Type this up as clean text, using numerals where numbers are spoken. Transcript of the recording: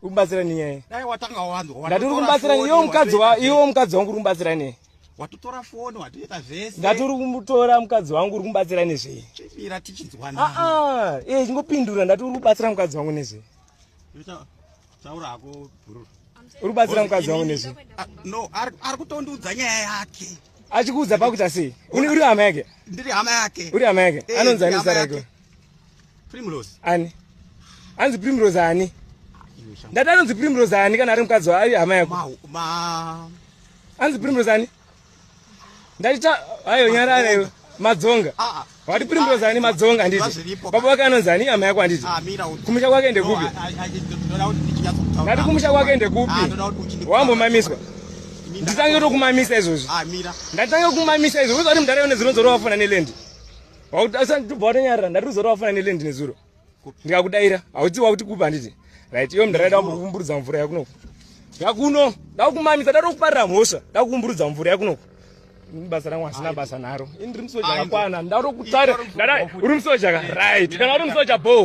Uri nenyaya. Dai watanga wanzwa. Ndati uri kumubatsira iwe mukadzi wa iwe mukadzi wangu uri kumubatsira nei? Watotora foni watoita zvese. Ndati uri kumutora mukadzi wangu uri kumubatsira nezvei? Chimira tichinzwana. Ah ah, eh chingopindura ndati uri kubatsira mukadzi wangu nezvei? Taura hako bhururu. Uri kubatsira mukadzi wangu nezvei? Ah, no, ari kutondiudza nyaya yake. Achikuudza pakuita sei? Uri hama yake? Ndiri hama yake. Uri hama yake? Eh, Anonzi ani ndiri zita hama rake? yake. Primrose. Ani? Anzi Primrose ani? Ndati anonzi Primrose ani kana ari mukadzi ari hama yako? Ma ma Anzi Primrose ani? Ndati ta ayo nyarara iwe. Madzonga. Ah, ah. Wati Primrose ani Madzonga handiti? Zviripo. Baba wake anonzi ani hama yako handiti? Ah, mira uti. Kumusha kwake ndekupi? No, I- I- ndoda kuti ndichinyatso Ndati kumusha kwake ndekupi? Ah, ndoda kuti uchindi- Wambomamiswa. Ini Nditange kutokumamisa izvozvi. Ah, mira. Ndatange kumamisa izvo. Uzati mudare une zuro wafuna neland. Wakuti watonyarara ndati uzoro wafuna neland nezuro. Ndikakudaira hauti wakuti kupa handiti. Right iwe mudare ndakumburudza mvura yakunoku. Yakuno ndakumamisa ndakuparira mhosva ndakumburudza mvura yakunoku. Basa rangu hasina basa naro. Ini ndiri musoja akakwana. Ndakutokutsara. Uri musoja ka? Right. Kana uri musoja bo.